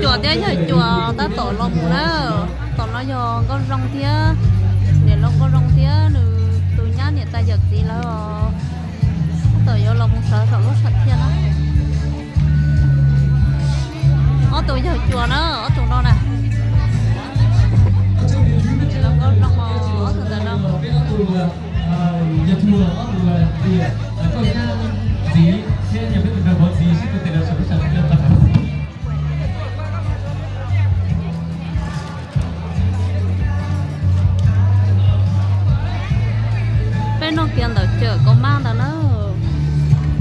Cuas thiab yawg Cuas tab tom los mus na. Tom no yog Nkauj Zoo thiab niam laus Nkauj Zoo thiab nws tus nyab niam tais yawm txiv lawv tab tom yuav los mus sawv saum lub sam thiaj na. Ob tug yawg Cuas na, ob tug no na. Niam laus Nkauj Zoo, ob tug ntawm no. Peb noj kiag ntawm cawm kaus mab ntawd na,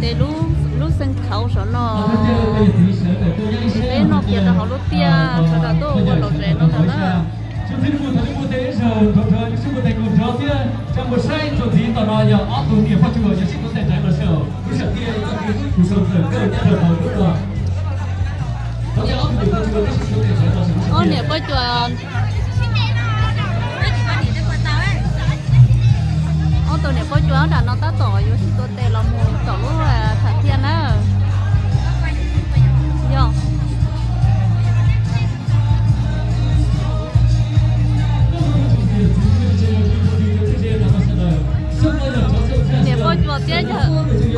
ces lub xeev khaus saum no, ces peb noj kiag rau hauv lub tiaj sawv daws tuaj ua lom zem no ntag na. Ob niam poj cuas, ob tug niam poj cuas nram no tab tom yuav sib tuav tes los mus tom lub sam thiaj na. Yog niam poj cuas thiab yawg,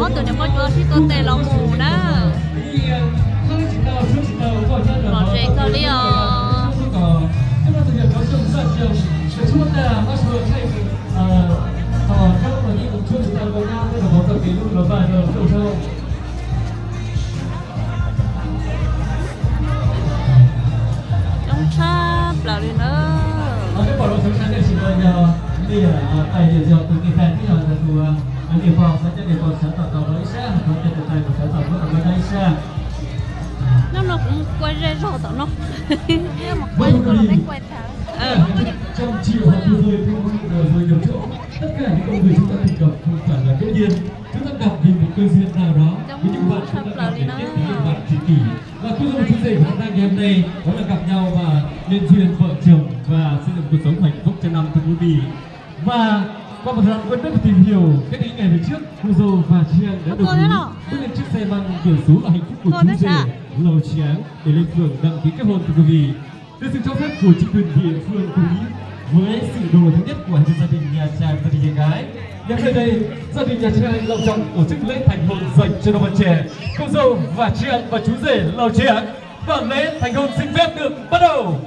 ob tug niam poj cuas sib tuav tes los mus na. Lom zem kawg li os. Coob tshaj plaws li na. Nyob no kuv mus kua zej zog tom no. Coob tshaj plaws li na. Và cuối cùng, chúng ta ngày hôm nay đó là gặp nhau và nên duyên vợ chồng và xây dựng cuộc sống hạnh phúc cho năm thưa quý vị. Và qua một thời gian quen biết và tìm hiểu, cách đây ít ngày về trước, cô dâu và chị Hằng đã đồng ý bước lên chiếc xe mang biển số là hạnh phúc của chú rể Lầu Tráng để lên phường đăng ký kết hôn, thưa quý vị. Được sự cho phép của chính quyền địa phương đồng ý với sự đồng lòng thống nhất của hai bên gia đình nhà trai và gia đình nhà gái. Ngay sau đây, gia đình nhà trai long trọng tổ chức lễ thành hôn dành cho đôi bạn trẻ, cô dâu và chị Hằng và chú rể Lầu Tráng. Và lễ thành hôn xin phép được bắt đầu.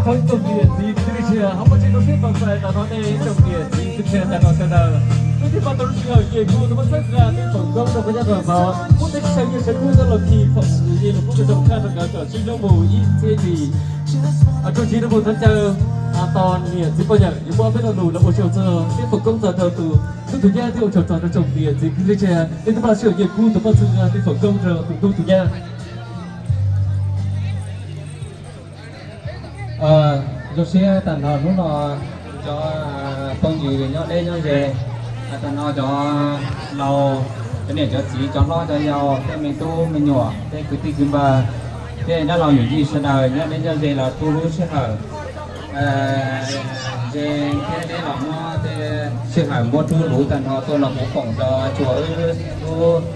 Tsoom niam txiv kwv tij neej tsa hauv Moos Tsib lub siab txais ntawm no nej tsoom niam txiv kwv tij neej tsa sawv daws, kwv tij pab tau lub sij hawm ces kuv tus pab xab nqa tej foom koob rau koj nyob rau hauv, kuv tej tshee nyiaj tshee kub coj los khi foom nyiaj los kub rau tsoom tshaj rau nkawd kom sib hlub mus ib txhiab tis. Tsoom txiv rau mus thov caw tos niam txiv poj niam yuav muab peb lo lus los ua tsaug txog tej foom koob txog rau tus tub tus nyab thiab ua tsaug txog rau tsoom niam txiv kwv tij neej tsa nej twb pab sib hawm nyiaj kub tus pab xab nqa tej foom koob rau tus tub tus nyab. Zoo siab tag nrho hnub no cov phooj ywg nyob deb nyob ze, tag nrho cov laus, cov niam cov txiv, cov hlob cov yau, tej me tub me nyuam, tej kwv tij kwv npawg, tej dab laug yawm yij sawv daws nyob deb nyob ze los tu lub sij hawm ze thiab deb los muab tej sij hawm muab rub luv tag nrho tuaj los kuv koom rau tsuas wb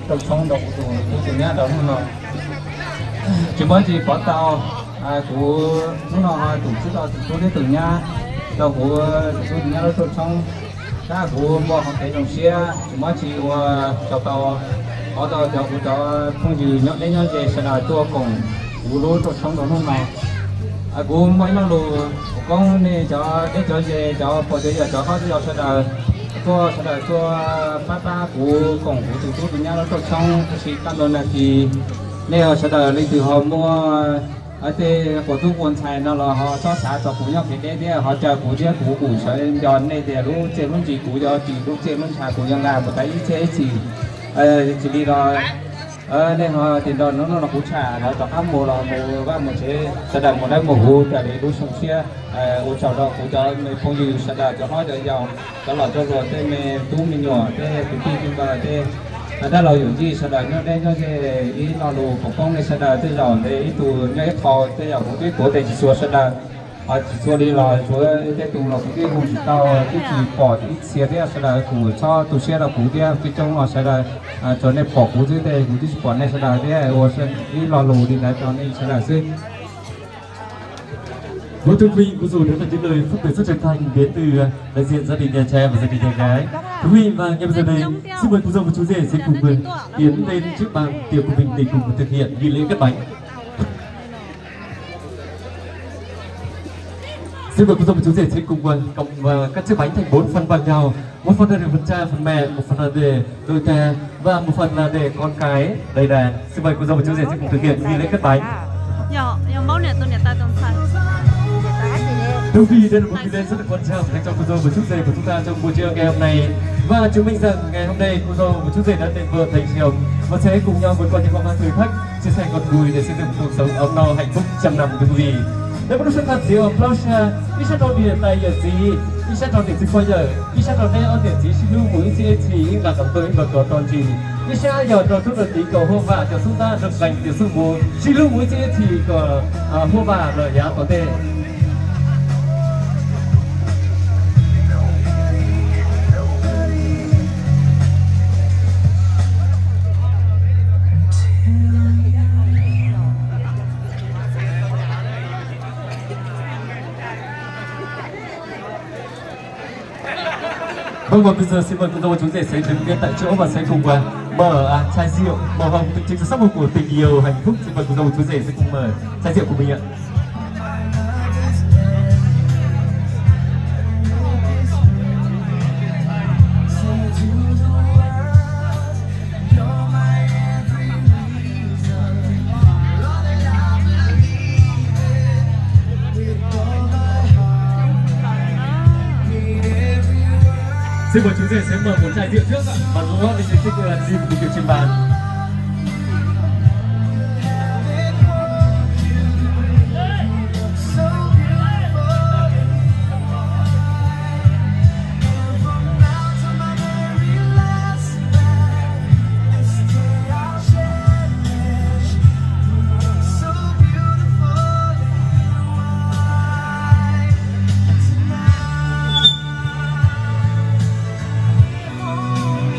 lub rooj tshoob rau kuv tus tub tus nyab rau hnub no. Tsis muaj tsis pov tau, kuv hnub no tus tub rau tus tub thiab tus nyab rau kuv tus tub tus nyab lub rooj tshoob, tab kuv muaj hauv kev zoo siab tsis muab tsis ua tau pov tau cov kuv cov phooj ywg nyob deb nyob ze sawv daws tuaj koom kuv lub rooj tshoob rau hnub no. Kuv muaj ib lo lus foom koob nej cov deb cov ze cov pog cov yawg cov hlob cov yau sawv daws tuaj sawv daws tuaj pab pab kuv koom kuv tus tub tus nyab lub rooj tshoob tab sis kaj ntug nag kis nej sawv daws leej twg ho muaj tej quas tub quas ntxhais no los ho txhob xav txog kuv nyob kev deb thiab ho caw kuv thiab kuv kuj sawv nco nej tias lub txiaj lub ntsig kuv yuav ris lub txiaj lub ntsha kuv yuav nqa mus tas ib txhiab ib txhis. Tsis li los nej ho tias nrog hnub no kuv tsham lawv rov qab mus los mus vaj mus tsev sawv daws mus dawb mus huv raws li lub xyoo tshiab. Ua tsaug rau kuv cov me phooj ywg sawv daws cov hlob cov yau, cov laus cov hluas, tej me tub me nyuam, tej kwv tij kwv npawg, tej dab laug yawm yij sawv daws nyob deb nyob ze. Ib lo lus foom koob nej sawv daws tej zaum ntev ib tug nyob ib qho tej zaum kuv twb tuav tes tsis txhua sawv daws. Tsis txhua li los tsuav tej tus los kuv twb hu tsis tau, twb tsis pom ib txhia thiab. Sawv daws kuj txhob tu siab rau kuv thiab, coob coob los sawv daws tsuas nej pom kuv xwb tes kuv twb tsis pom nej sawv daws thiab. Ua ib lo lus li ntawd rau nej sawv daws xwb. Với thưa quý vị, vừa rồi đó là những lời phát biểu rất chân thành đến từ, à, đại diện gia đình nhà trai và gia đình nhà gái. Thưa quý vị, và ngay bây giờ đây, xin mời cô dâu và chú rể sẽ cùng, à, tiến lên trước bàn tiệc của mình để cùng thực hiện nghi lễ cắt bánh. Xin mời cô dâu và chú rể sẽ cùng, à, cộng, à, cắt chiếc bánh thành bốn phần bằng nhau. Một phần là để phần cha, phần mẹ, một phần là để đôi ta và một phần là để con cái. Đây là, xin mời cô dâu và chú rể sẽ cùng thực hiện nghi lễ cắt bánh. Thưa quý vị, đây là một nghi lễ rất là quan trọng dành cho cô dâu và chú rể của chúng ta trong buổi trưa ngày hôm nay. Và chứng minh rằng ngày hôm nay cô dâu và chú rể đã nên vợ thành chồng và sẽ cùng nhau vượt qua những khó khăn thử thách, chia sẻ ngọt bùi để xây dựng một cuộc sống ấm no hạnh phúc trăm năm, thưa quý vị. Đây là một lúc rất thật dịu, aplausos, ib sab rau niam tais yawm txiv, ib sab rau niam txiv pog yawm, ib sab rau neb ob niam txiv sib hlub mus ib txhiab ib txhis, ib nqas kom tuag ib nqas kom to ntsis, ib sab yog rau tub rau kiv kom huaj vam cov xub ntab rau lees cov xub muv, sib hlub mus ib txhiab ib txhis kom huaj vam lawm yav tom ntej. Vâng, và bây giờ xin mời cô dâu và chú rể sẽ đứng yên tại chỗ và sẽ cùng, à, mở, à, chai rượu màu hồng tượng trưng cho sắc màu của tình yêu hạnh phúc. Xin mời cô dâu và chú rể sẽ cùng mở chai rượu của mình ạ. Xin mời chú rể sẽ mở một chai rượu trước ạ. Và sau đó thì sẽ tiếp tục là xin một cái rượu trên bàn.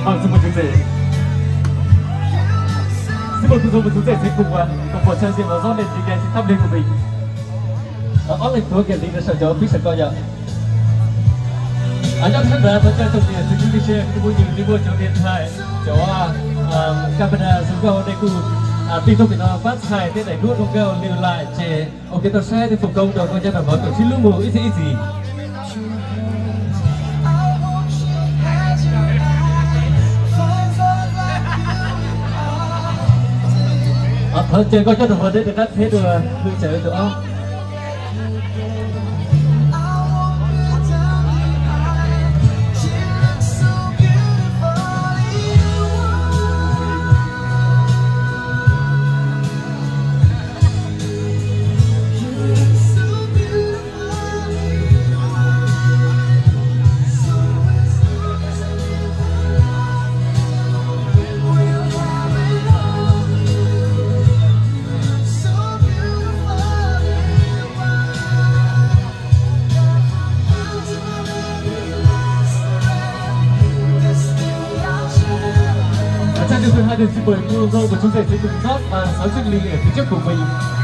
Vâng, xin mời chú rể. Xin mời cô dâu và chú rể sẽ cùng, à, cộng vào chai rượu và rót lên thì nghe xin thắp lên của mình. Ờ, ót leej tuav kiag li rau saum cov phib saum ko yom. Nyob thab ntawd thov caw tsoom niam txiv kwv tij neej tsa kwv tij phooj ywg, nej muaj cov điện thoại, cov camera zoom nkauj nej kuj tig tuaj pem no pab txhais thiab daim duab zoo nkauj lwm lais ces ua kev tau saib thiab foom koob rau koj nyob rau hauv kom sib hlub mus ib txhiab ib txhis. Thov caw koj nyob rau hauv deb rov qab teb dua lwm tsawv tus ob. Và chắc chúng tôi hai đứa xin mời cô dâu và chú rể sẽ cùng rót và sáu chiếc ly ở phía trước của mình.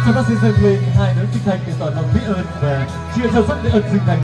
Sau đó sẽ dâng lên hai đứa sinh thành để tỏ lòng biết ơn và chia sâu sắc biết ơn sinh thành.